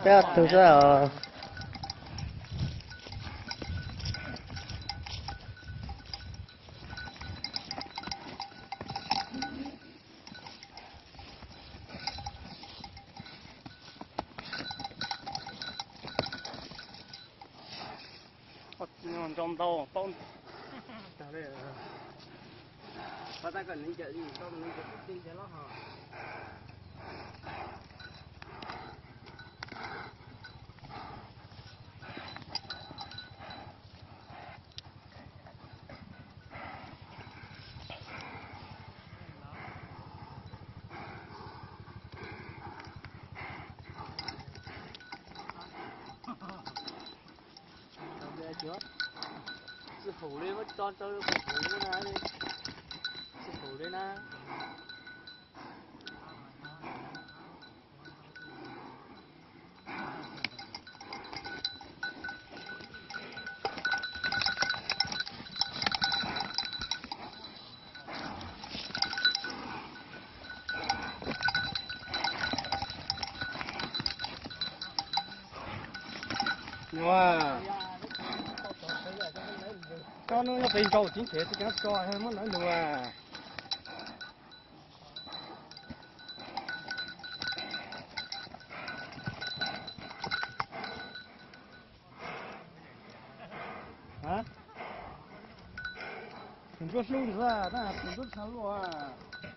Peb ob tug xwb os. Ntau ntau tau. Tsis haum li, muab tso rau hauv na, tsis haum li na. Koj nub nyob pem nraud tsis nrhiav tsis kev tso muab lawv lug. Tus ntsuab hlub ntag, tus ntsuab tshaj luaj.